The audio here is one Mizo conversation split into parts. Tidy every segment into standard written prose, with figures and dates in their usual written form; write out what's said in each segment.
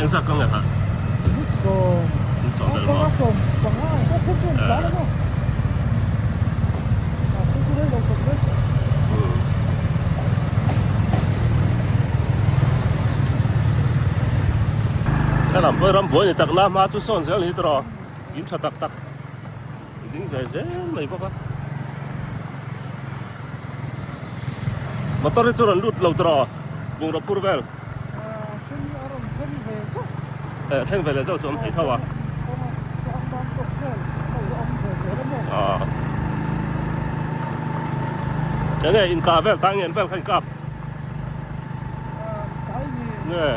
Engzat ka nge kha? Ni sawm vel maw? Helam pawh hi rambuai ni tak na hma chu sawn zel ni tawh in tha tak tak ding ve zel mai bawk a motor hi chu rawn lut lo tawh bungraw phur vel. Eh thleng ve leh zauh chu awm thei tho a. Ah. Enge inkah vel tai ngen vel kha inkap. Nge.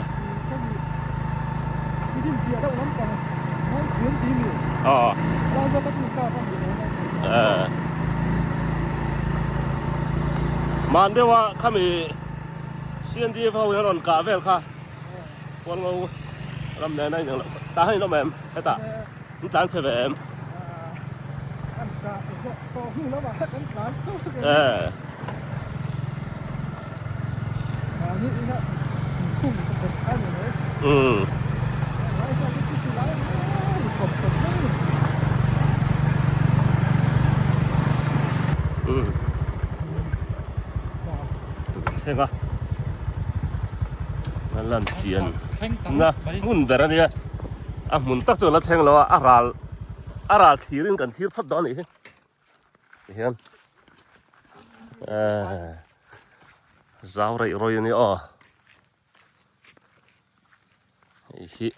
Ah. Eh. Man deuha khami CNDF ho hian rawn kah vel kha Hualngo ram nen a inang loh tah hian in awm em hetah in tlan chhe ve em umm umm. Thleng a a lan chian na hmun ber a nia a hmun tak chu a la thleng lo a a ral a ral thlir in kan thlir phawt dawn a nih hi tihian ehh zau reih rawih a nia aw hei hi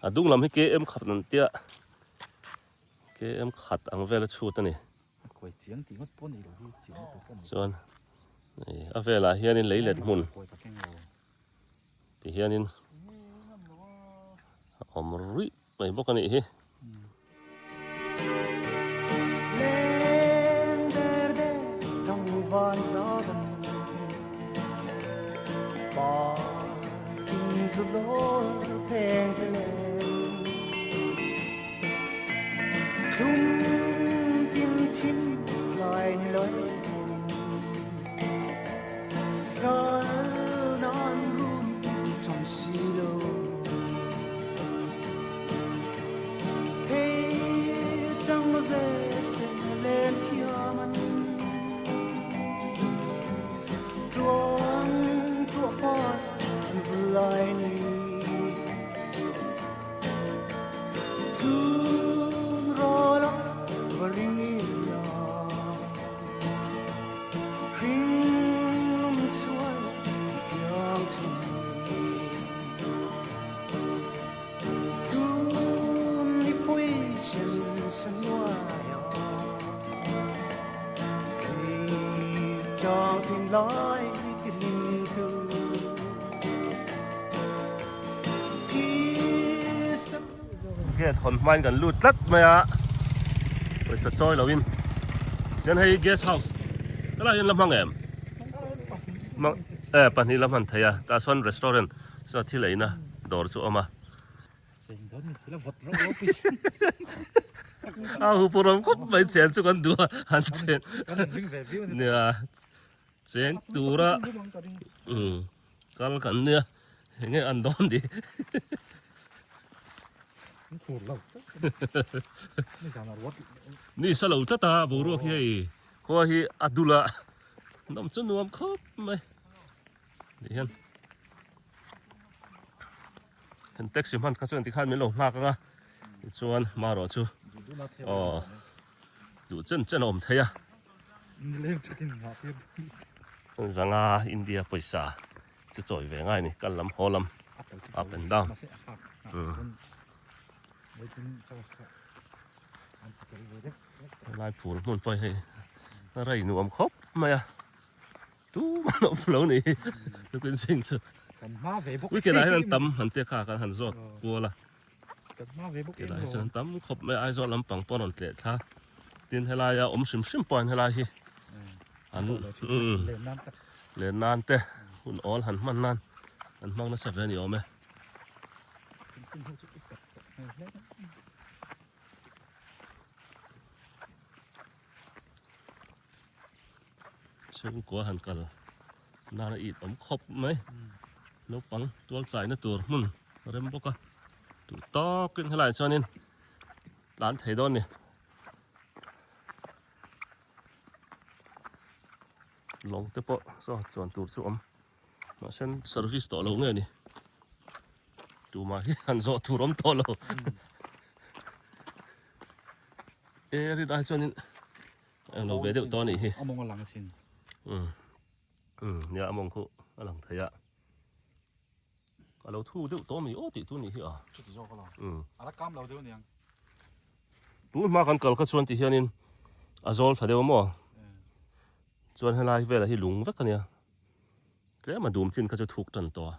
a dung lam hi km khat an tia km khat ang vel a chhut a ni. Kawi chiang tih ngawt pawh a ni lo hi chiang lutuk a ni. Chuan a velah hianin lei let hmun ti hianin a awm ruih mai bawk a nih hi. Gate hawn hmain kan lut tlat mai a pawisa chawi loin chuan hei guest house helai hian la hmang em hmang e pahnih la hman thei a tah sawn restaurant saw thil eina dawr chu a awm a a hupurawm khawp mai chen chu kan duh a han chen nia cheng tura umm kal kan nia enge an dawn ni ni sa lo tlat a boruak hi hei khua hi a dul a nawm chu nuam khawp mai ti hian kan taxi hman kha chuan tikhan min lo nghak anga tichuan marawh chu aw duh chen chen a awm thei a zanga India pawisa chu chawi ve ngai a ni kal lam haw lam up and down helai phul hmun pawh hi a rei nuam khawp mai a Tumah an awm lo ni tukin zing chu weekend ah hian an tam han tia kha kan han zawt kual a weekend ah hian an tam khawp mai Aizawl lampang pawh a rawn tleh thla tin helaia awm hrim hrim pawh hian helai hi an len nan te hun awl han hman nan an hmang nasa ve a ni awm e. Chhungkua han kal nana it awm khawp mai naupang tual chaina tur hmun. rem bawk a duh tawkin helaiah chuanin tlan thei dawn a ni. Lawng te pawh saw chuan tur chu awm mahse service tawh lo nge ni tumah hi han zawh tur awm tawh lo e rin ai chuanin englo ve deuh tawh a nih hi a mawng a lang asin um um nia a mawng khu a lang thei a a lo thu deuh tawh a mi aw tih tur a nih hi a chuti zawk a lo a la kam lo deuh aniang Tun hma kan kal kha chuan ti hianin a zawl tha deuh maw chuan helai velah hi lung vek a nia tlem a dum chin kha chu thuk tan tawh a.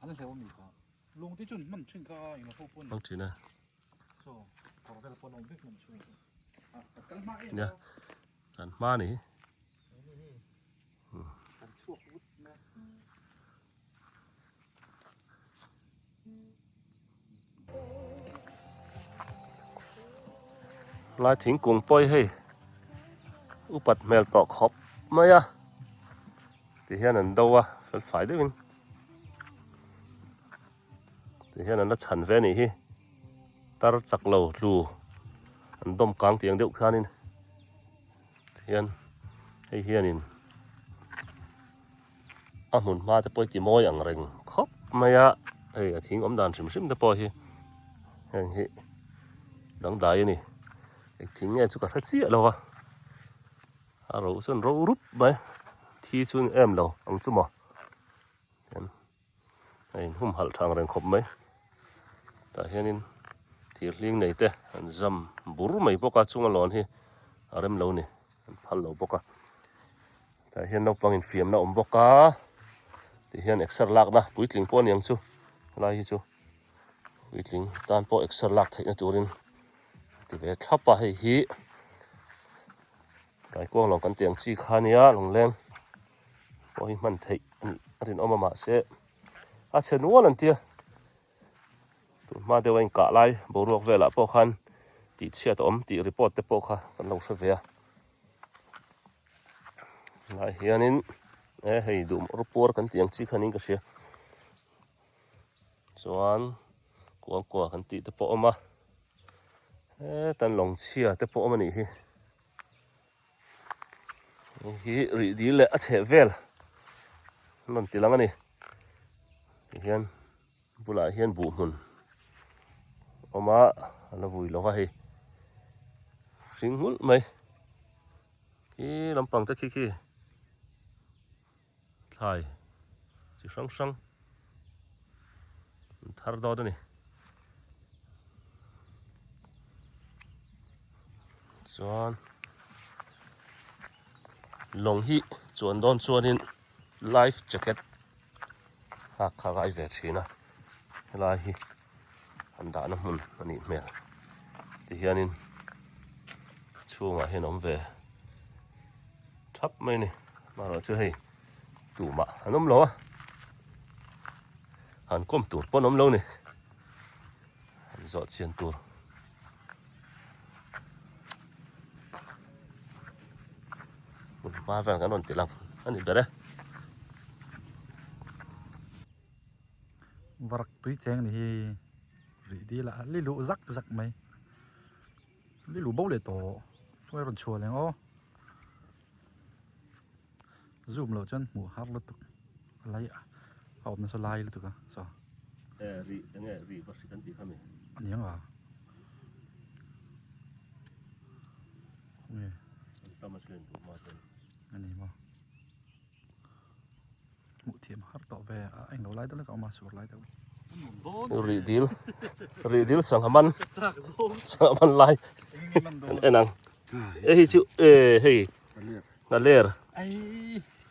An hleuh a mi kha lung te chuan hman thin kha englo ho pawh a ni. Hmang thin a. Chaw kawr vel pawh a la awm vek hlawm chhung chu. Kal hma em Nia kan hma ni. Kan chhuak vut mai a. Lai thingkung pawh hi hei upat hmel tawh khawp mai a ti hian an do a fel fai deuhin ti hian an la chhan ve a nih hi tar chak lo tlu an dawm kang tiang deuh khanin ti hian hei hianin. A hmun hma te pawh hi ti mawi ang reng khawp mai a, hei a thing awm dan hrim hrim te pawh hi heng hi dangdai a ni, eng thing nge chu ka hre chiah lo a, a ro chuan ro rup mai thi chu em lo ang chu maw chuan a in humhalh tha ang reng khawp mai tah hianin thir hling nei te an zam bur mai bawk a chunga lawn hi a rem lo a ni an phal lo bawk a. Tah hian naupang infiamna a awm bawk a, tih hian exer lakna puitling pawh a niang chu helai hi chu puitling tan pawh exer lak theihna turin ti ve thlap a hei hi taikuang lawng kan tih ang chi kha ania lungleng pawh hi hman theih a nih a rinawm a mahse a chhe nual an tia tun hma deuh a inkah lai boruak velah pawh khan tih chhiat a awm tih report te pawh kha kan lo hre ve a lai hianin e hei duh rupuar kan tih ang chi kha niin ka hria chuan kuangkua kan tih te pawh a awm a hetan lawng chhia te pawh a awm a nih hi hei hi rih dil leh a chheh vel an rawn ti lang a ni tihian bulah hian buh hmun a awm a a la vui lo va hei hring nghulh mai khi lampang te khi khi thlai chi hrang hrang an thar dawt a ni chuan lawng hi chuan dawn chuanin life jacket hak kha a ngai ve thin a helai hi an dahna hmun a nih hmel tihianin chhungah hian a awm ve thap mai a ni amaherawh chu hei tumah an awm lo a han kawm tur pawh an awm lo a ni han zawh chian tur. Hmun hma vel kan rawn ti lang a ni ber e. Varak tui cheng ni hi rih dil a li luh zak zak mai li luh bo leh tawh hruai rawn chhuah leh ang aw zoom loh chuan hmuh har lutuk a lai a awm nasa lai lutuk a saw e rih enge rih va hri kan tih kha mi a ni ang a khawnge an tam a chen duh hma chuan a ni maw. Hmuh thiam har tawh ve a englo lai deuh lek a awm a sur lai deuh. Rih dil rih dil sangha man sangha man lai an en ang e hi chu e hei a ler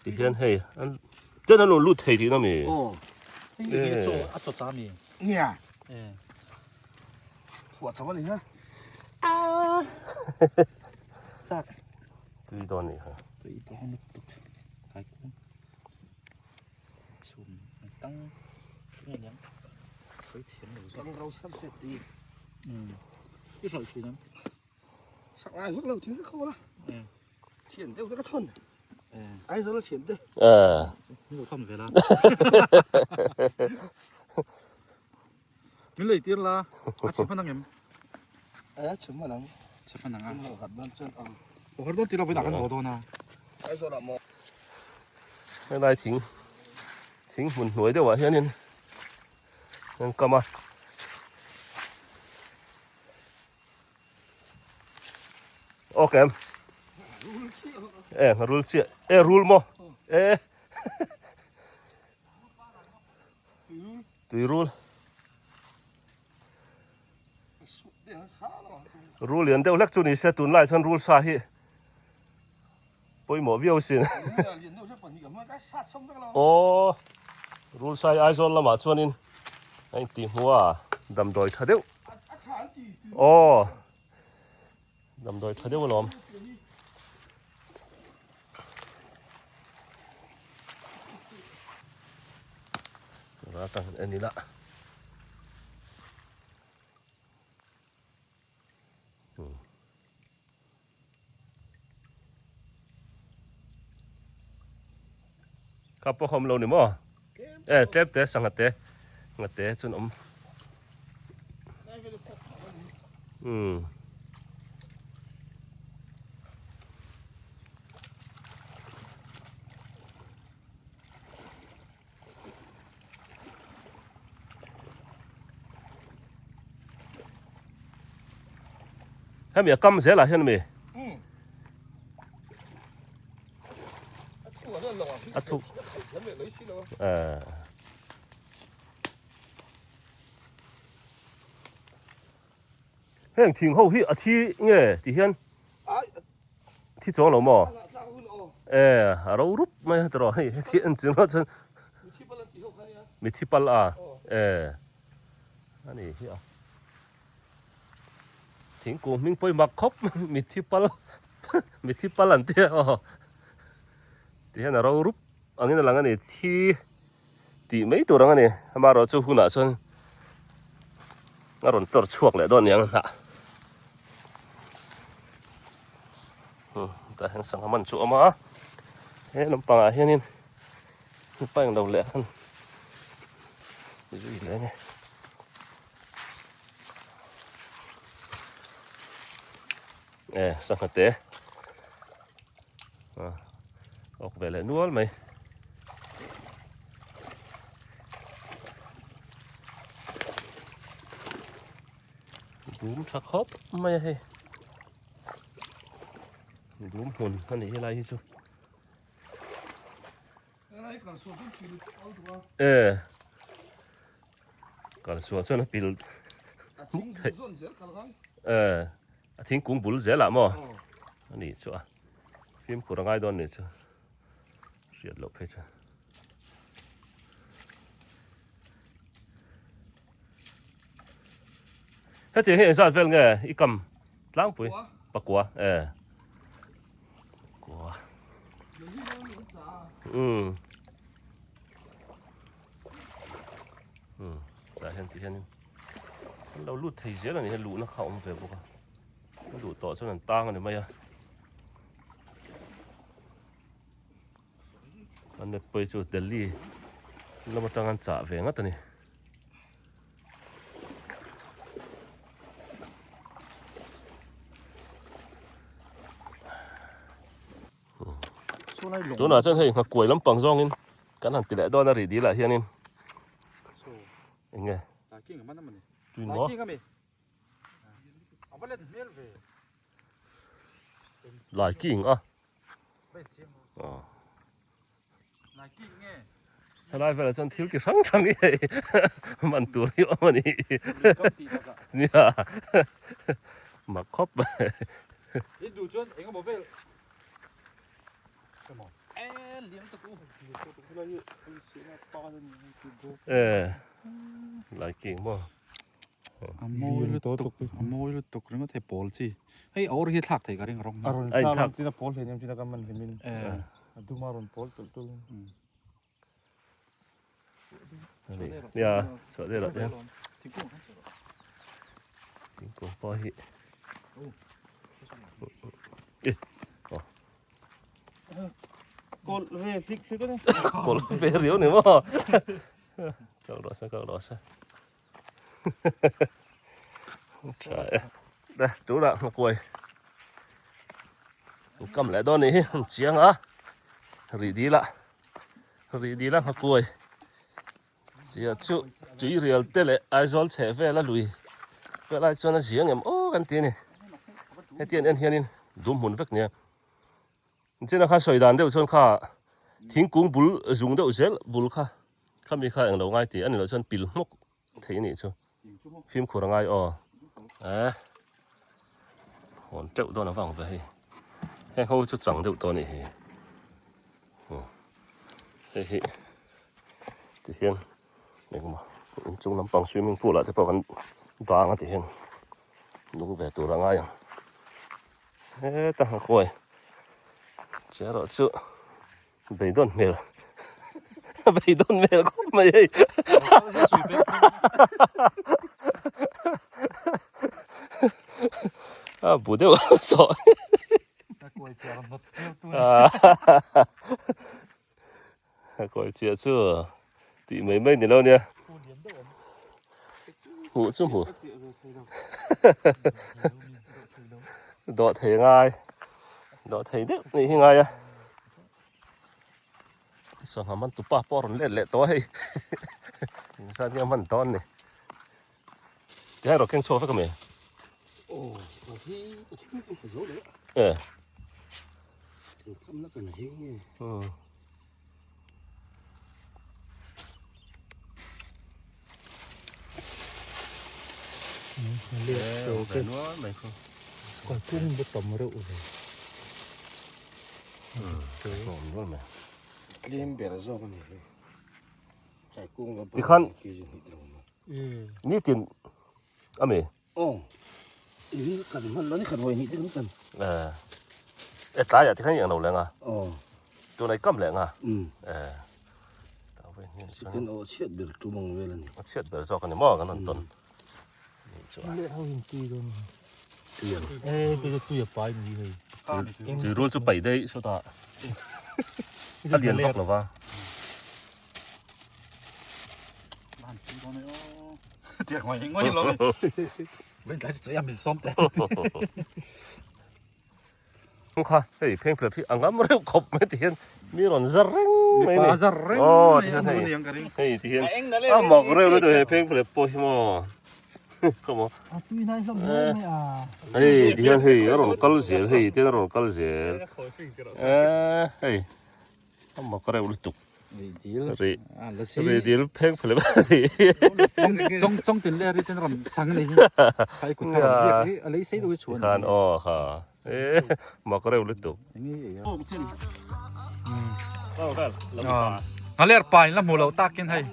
ti hian hei an ten an lo lut thei tihna mi a chaw cha mi nia huah chho a ni ha chak tui dawn ni ha tui dawn lutuk kai kung chhum an tang nge niang sawi thiam lo zawk tang ro sar set ti i hrawlh thin ang sak ngai vak lo thing ka khawl a thian deuh te ka thawn Aizawl a thian te. Eh. Min lo thawn ve la. Min lei tir la. A chhe hman ang em? Eh, chhe hman ang. Chhe hman ang a. Kan har dawn chuan ang. O har dawn tilo vawiin ah kan haw dawn a. Aizawl ah maw. Helai thing thing hmun hnuai deuh ah hianin an kam a. Ok em. E rul chiah. E rul maw? E. Tui rul. Rul lian deuh hlek chu ni se tunlai chuan rul sa hi pawimawh viau sin. Aw rul sai Aizawl lamah chuanin a intih hmu a damdawi tha deuh. Aw damdawi tha deuh alawm. Tura tang en ila. Kha pawh awm lo ni maw? E tlem te sangha te nga te chuan awm. Umm. Hemi a kam zelah hian mi a thu eh heng thing ho hi a thi nge ti hian Thi chuang lo maw? E, a ro rup mai a tiraw hei heti en chin ruah chuan Mithi pal a e a ni hi a thingkung hming pawi mak khawp Mithi pal Mithi pal an tia aw ti hian a ro rup angin a lang a ni thi tih mai tur ang a ni amaherawh chu hunah chuan a rawn chawr chhuak leh dawn aniang hnah tah hian sangha man chu a awm a he lampangah hianin mipa englo leh han zui leh a ni. E sangha te awk ve leh nual mai. Dum tha khawp mai a hei. Dum hmun a nih helai hi chu. E kalsual chuan a pil e a thingkung bul zelah maw a nih chu a fimkhur a ngai dawn nih chu hriat loh phei chuan. Hetiang hi engzat vel nge i kam tlangpui pakua e pakua um um tah hian ti hianin an lo lut thei zel a ni hei luhna kha a awm ve bawk a an luh tawh chuan an tang a ni mai a an net pawh hi chu Delhi lam atang an chah ve ngat a ni. Tunah chuan hei nghakuai lampang zawngin kan han ti leh dawn a rih dil ah hianin eng nge tui maw lai king a Helai velah chuan thil chi hrang hrang hi hei man tur hi awm a ni. Nia mak khawp mai. I duh chuan eng emaw vel E lai king maw. A mawi lutuk a mawi lutuk ringawt hei pawl chi hei a awr hi thlak thei ka ring rawng a rawn thlak ang tina pawl hlei nem tina ka man hlimin a duma rawn pawl tulh tulh nia chhuah deuh lah hian thingkung pawh hi e aw. Kawlh ve hlik hlik a ni. Kawlh ve riau ni maw? Kal rawh se, kal rawh se. Tha e. Da, tunah hmakuai kam leh dawn nih hi an chiang a. Rih dil a, rih dil a hmakuai Zia chu tuirial te leh Aizawl chheh vel a lui vel ai chuan a zia ngem aw kan ti a ni. Heti an en hianin dum hmun vek nia. Nichina kha sawi dan deuh chuan kha thingkung bul zung deuh zel bul kha khami kha englo ngai tih a ni loh chuan pil hmawk theih a nih chu. Fimkhur a ngai aw. Eh hawn teuh dawn avang ve hei. Heng ho chu chang deuh tawh a nih hi. Hei hi ti hian engmaw inchung lampang swimming pool ah te pawh kan bang a ti hian nung ve tur a ngai ang heta a kuai che erawh chu beidawn hmel beidawn hmel khawp mai hei a bu deuh tawh. A kawi chiah chu tih mai mai ni lo nia. Hmuh chu hmu. Dawh thei ngai. Dawh thei deuh nih hi ngai a. Sangha man tupa pawh a rawn let leh tawh a hei. Inzat nge a man dawn ni. Tihian rawh keng chhuak vek a mi? E. Tlem ber zawk a ni hi. Tikhan nitin a mi? Aw, i kan hman lo ni khat vawi hnih te kan kan. Eh, e tlaiah tikhan i ang lo leng a. Aw. Tunah i kam leng a. Um. Eh, ta vawi hnih chuan. Chicken aw chhiat ber tum ang vel a ni. A chhiat ber zawk a ni maw kan rawn tawn. Nih chu a. Leh ho in tui dawn. Tui ang. Eh, tui chu tui a pai ni hei. Tui rul chu paih daih sawtah a lian vak lo va. Kha hei pheng phel hi a ngam reuh khawp mai ti hian mi rawn zar reng mai ni. Aw ti hian hei hei ti hian a mak reuh lutuk hei pheng phel pawh hi maw khaw maw hei ti hian hei a rawn kal zel hei ti hian a rawn kal zel eh hei. A mak reuh lutuk. Ri ri dil pheng phle ba si. Chong chong tin le ri ten ram chang nei hi. Khai kut kha ram biak hi a lei sei deuh hi chuan. Khan aw kha. E mak reuh lutuk. Ngaler pa in la hmu lo takin hei.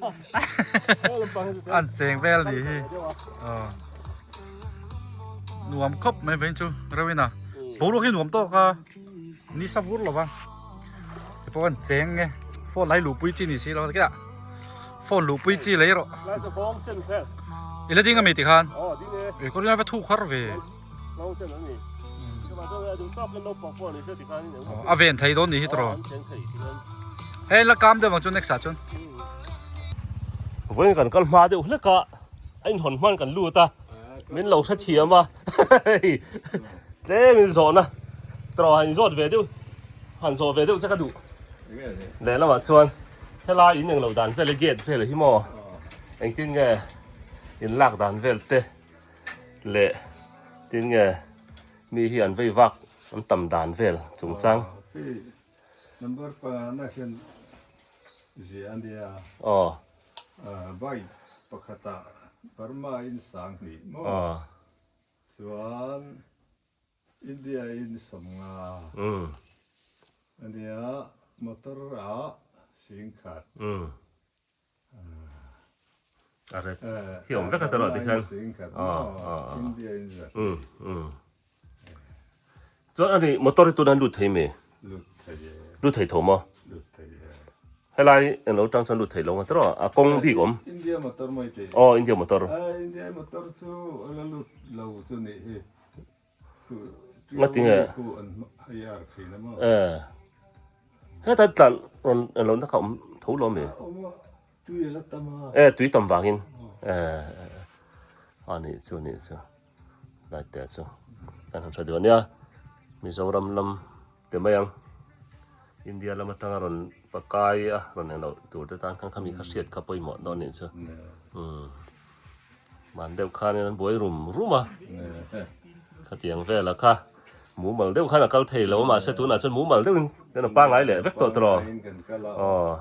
An cheng vel ni hi. Nuam khawp mai vein chu reuhin a. Boruak hi nuam tawk a. Ni sa vur lova te pawh an cheng nge phone lai luhpui chi ni si lo khiah phone luhpui chi lei rawh i la ding ami tikhan i kawr va thu khar ve a ven thei dawn ni hi tawh hei la kam deuh ang chu next ah chuan vawiin kan kal hma deuh hlek a a inhawn hman kan lut a min lo hrethiam a Tlem in zawhna tawh han zawt ve deuh han zawh ve deuh che ka duh lehlamah chuan helai in englo dan vel hi gate vel hi maw engtin nge in lak dan vel te leh tin nge mi hi an vei vak an tam dan vel chungchang. Number pangana khian ziah a nia. Aw. Bike pakhatah Burma in sang hnih maw? Aw. Chuan India in sawmnga a nia, motor ah singkhat. A ret hi awm vek a tawrh ah tikhian. Singkhat maw India in zat. Chuan ani motor hi tuna lut thei mi? Lut thei e. Lut thei tho maw? Lut thei e. Helai englo tang chuan lut thei lo nga tawrh a kawng bik awm. India motor mai tih. Aw India motor. India motor chu a la lut lo chu nih hi. Nga tinge? Khu an hire thin a maw? Eh. Heta tlan rawn lohna kha awm tho lo ami? Tui a la tam a. E tui tam vangin e a nih chu nih chu lai te chu kan han hre duh ania Mizoram lam te mai ang India lam atanga rawn pakai a rawn englo tur te tan khan khami kha hriat kha pawimawh dawn nih chu umm man deuh khanin an buai rum rum a khatiang vela kha mumal deuh khan a kal thei lo a mahse tunah chuan mumal deuhin kan a pangai leh vek tawh tawh aw.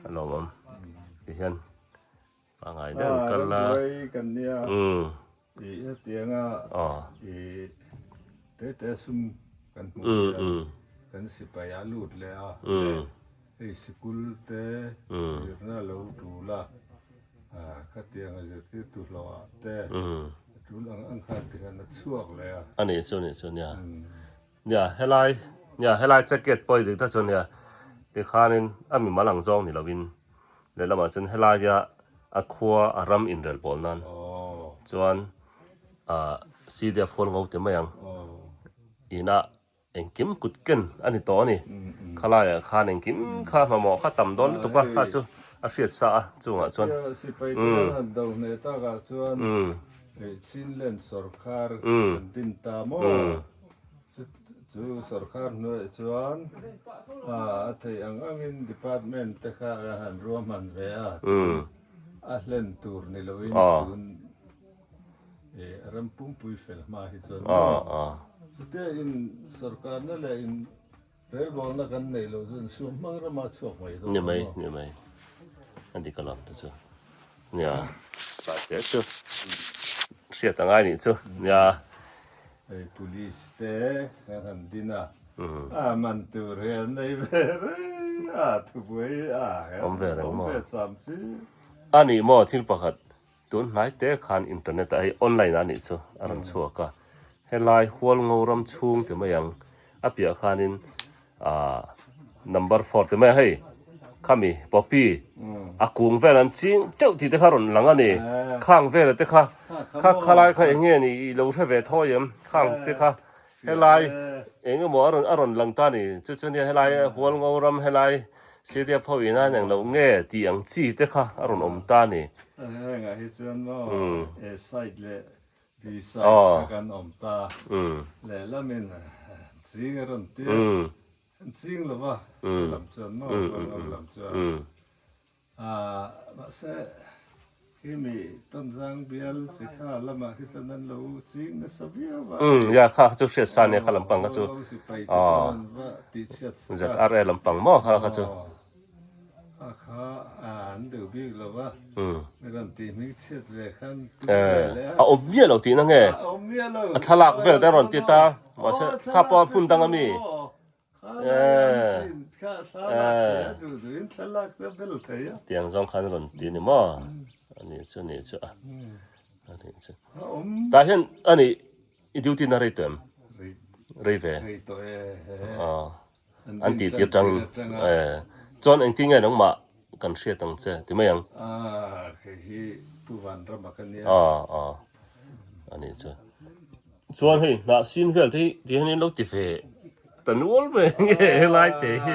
A lawmawm ti hian pangai deuh an kal la. Rambuai kan nia i hetianga i tete sum kan hmuh hian kan sipai a lut leh a hei sikul te zirna lo tul a khatianga zirtirtu hlawh ah te a tul ang ang khan ti hian a chhuak leh a. A nih chu nih chu nia. Nia, helai, nia, helai jacket pawh i dik ta chuan nia, tikhanin a mimal ang zawng ni lovin lehlamah chuan helaia a khua a ram inrel pawl nan chuan ah CDF hual ngo ti mai ang inah engkim kut ken a ni tawh a ni. Khalaiah khan engkim kha hmahmawh kha tam dawn lutuk a, kha chu a hriat sa a chungah chuan. Sipai te an han do hneh takah chuan Chinland sorkar an din ta maw? Chu sorkar hnuaiah chuan a theih ang angin department te kha a han ruahman ve a, a hlen tur ni loin tun ram pumpui fel hma hi chuan maw? Chutia in sorkarna leh in relbawlna kan neih loh chuan suam hmang ramah chhuak mai dawn Ni mai, ni mai. A dik alawm te chu. Nia, tlai te chu hriat a ngai nih chu. Nia. Hei police te kan han din a, a man tur hi an nei ve reng a, thubuai a Awm ve reng maw? Awm ve cham chi. A nih maw thil pakhat Tun hnai te khan internet ah hei online ah nih chu a rawn chhuak a, helai Hualngo ram chhung ti mai ang a piah khanin aah number four ti mai ang hei khami poppy a kung vel an ching teuh tih te kha rawn lang a ni, khang vela te kha kha khalai kha eng nge ni i lo hre ve thawi em khang te kha helai eng emaw a rawn a rawn lang ta a ni chu chu nia helai Hualngo ram helai CDF ho ina eng loh nge tih ang chi te kha a rawn awm ta a ni. Hengah hi chuan maw A side leh B side kha kan awm ta. Lehlamin ching a rawn tir. An ching lo va, lam chuan maw Hualngo lam chuan. Mahse khi mi Tonzang bial chi kha lamah khi chuan an lo ching nasa viau va. Ya kha kha chu hriat sa nia kha lampang kha chu. Hualngo sipai te chuan an va tihchhiat sa. ZRA lampang maw kha kha chu. Kha kha an deuh bik lo va, mi rawn tih hming chhiat ve khan tum ve leh a. A awm miah lo tihna nge? A awm miah lo. A thlalak vel te a rawn ti ta, mahse kha pawh a hmun dang ami? Tiang zawng khan rawn ti ni maw? A nih chu nih chu a. A nih chu. Tah hian a nih i duty na rei tawh em? Rei ve. Aw. An tih tir tangin e chuan engtin nge nangmah kan hriat ang che ti mai ang. Aw aw a nih chu. Chuan hei hnah sin vel te hi ti hian in lo ti ve ta nual mai nge helai te hi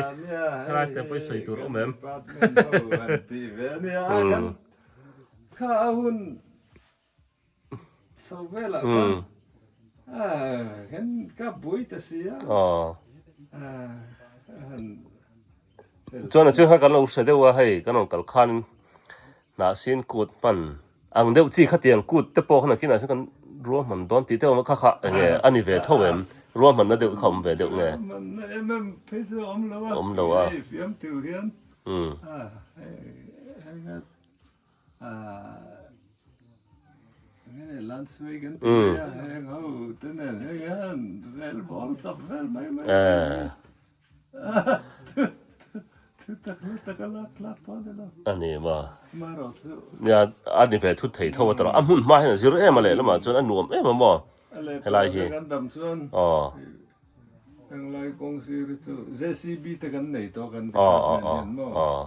helai te pawh i sawi tur awm em. Chuan a chu kha kan lo hre deuh a hei kan rawn kal khan hnah sin kut hman ang deuh chi khatiang kut te pawh khan a kinah chuan kan ruahman dawn tih te awm a kha kha eng nge a ni ve tho em ruahmanna deuh kha awm ve deuh nge awm lo a. A ni maw? Nia, a ni ve thut thei tho a tawrh a. A hmun hma hian a zir em a lehlamah chuan a nuam em a maw helai hi. Aw. Aw aw aw.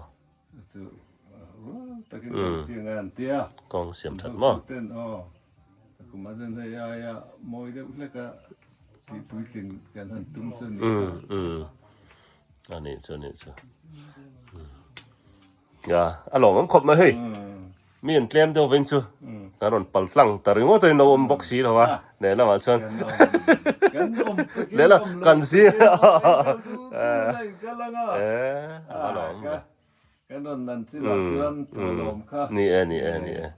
Kawng siam that maw? A nih chu a nih chu. Ya a lawm awm khawp mai hei. Mi an tlem deuh vin chu kan rawn pal tlang ta ringawt a in lo awm bawk si lo a lehlamah chuan lehlam kan zing a lawm ve. Kan rawn nan chinah chuan thawhlawm kha ni e ni e ni e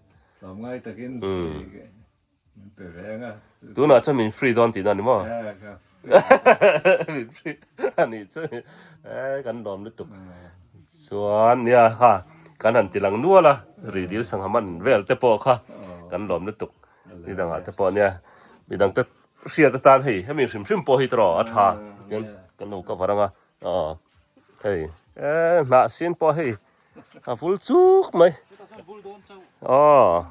tlawmngai takin min pe ve ang a. Tunah chuan min free dawn tihna a ni maw? Min free a nih chu e kan lawm lutuk. Chuan nia kha kan han ti lang nual a ri dil sangha man vel te pawh kha kan lawm lutuk. Ni dangah te pawh nia midang te hriat atan hei hemi hrim hrim pawh hi tawh a tha tian kan lo cover ang a. Aw hei eh hnah sin pawh hei a vul chuk mai. Aw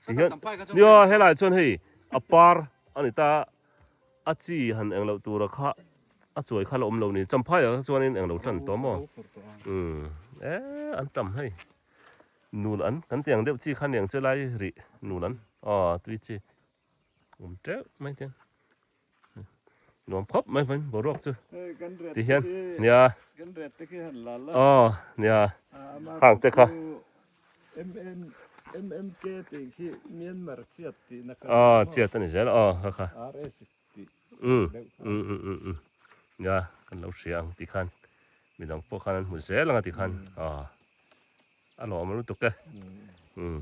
tihian nia helai chuan hei a par a ni ta a chi han eng loh tura kha a chuai kha la awm lo ni champhai ah kha chuanin eng lo tan tawh maw umm eh an tam hei nul an kan tih ang deuh chi kha niang chu lai rih nul an aw tui chi awm teuh mai te. Nuam khawp mai vain boruak chu ti hian nia aw nia hang te kha aw chiat a ni zel aw kha kha um um um um um nia kan lo hria ang ti khan midang pawh khan an hmu zel ang a ti khan aw a lawm lutuk e um.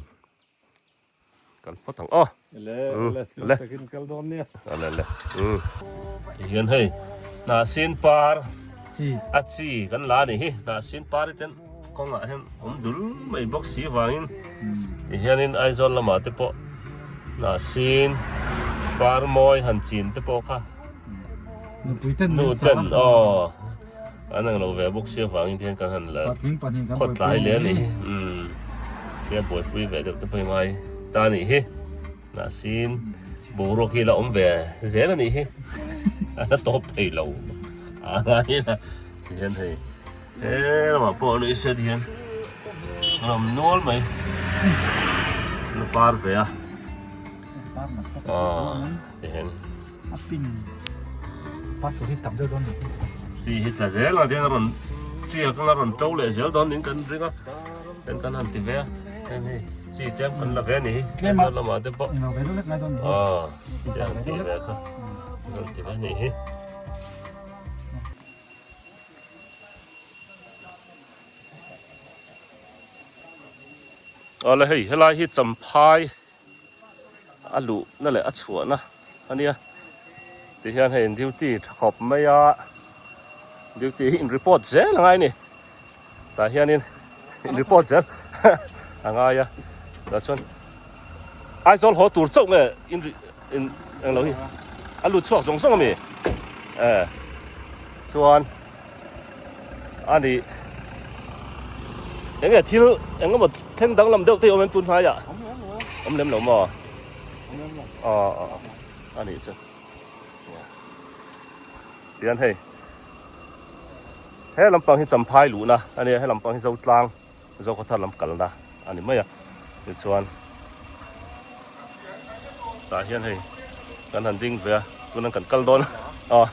Kal phawt ang aw. Le le le takin kal dawn nia. Le le. Um. Hian hei hnah sin par chi a chi kan la ni hi hnah sin par ten kawngah hian awm dul mai bawk si vangin ti hianin Aizawl lamah te pawh hnah sin par mawi han chin te pawh kha nu ten aw An ang lo ve bawk sia vangin te hian kan han la khawt tlai leh a ni hi umm tia buaipui ve deuh te pawh hi ngai ta a nih hi mahsin boruak hi la awm ve zel a nih hi a la tawp thei lo a ngai a ti hian hei he lamah pawh a nuih se ti hian a awm nual mai la par ve a aw ti hian. A pin par tur hi tam deuh dawn ni. Chi hi tla zel a tiang a rawn tiak anga rawn to leh zel dawn niin kan ring a ten kan han ti ve a heng hei chi tlem kan la ve a ni hi Aizawl lamah te pawh aw tiang ti ve kha rawn ti ve a ni hi. Awle hei helai hi Champhai. a luhna leh a chhuahna a nia tihian hei duty tha khawp mai a duty hi in report zel a ngai a ni tah hianin in report zel a ngai a tah chuan Aizawl haw tur chauh nge in in englo hi a lut chhuak zawng zawng a mi eh chuan a ni eng nge thil eng emaw thleng danglam deuh te hi awm em tun hnaiah awm lem lo maw aw aw a nih chu tihian hei he lampang hi champhai luhna a nia he lampang hi zotlang zokhawthar lam kalna a ni mai a tichuan tah hian hei kan han ding ve a tunah kan kal dawn a aw.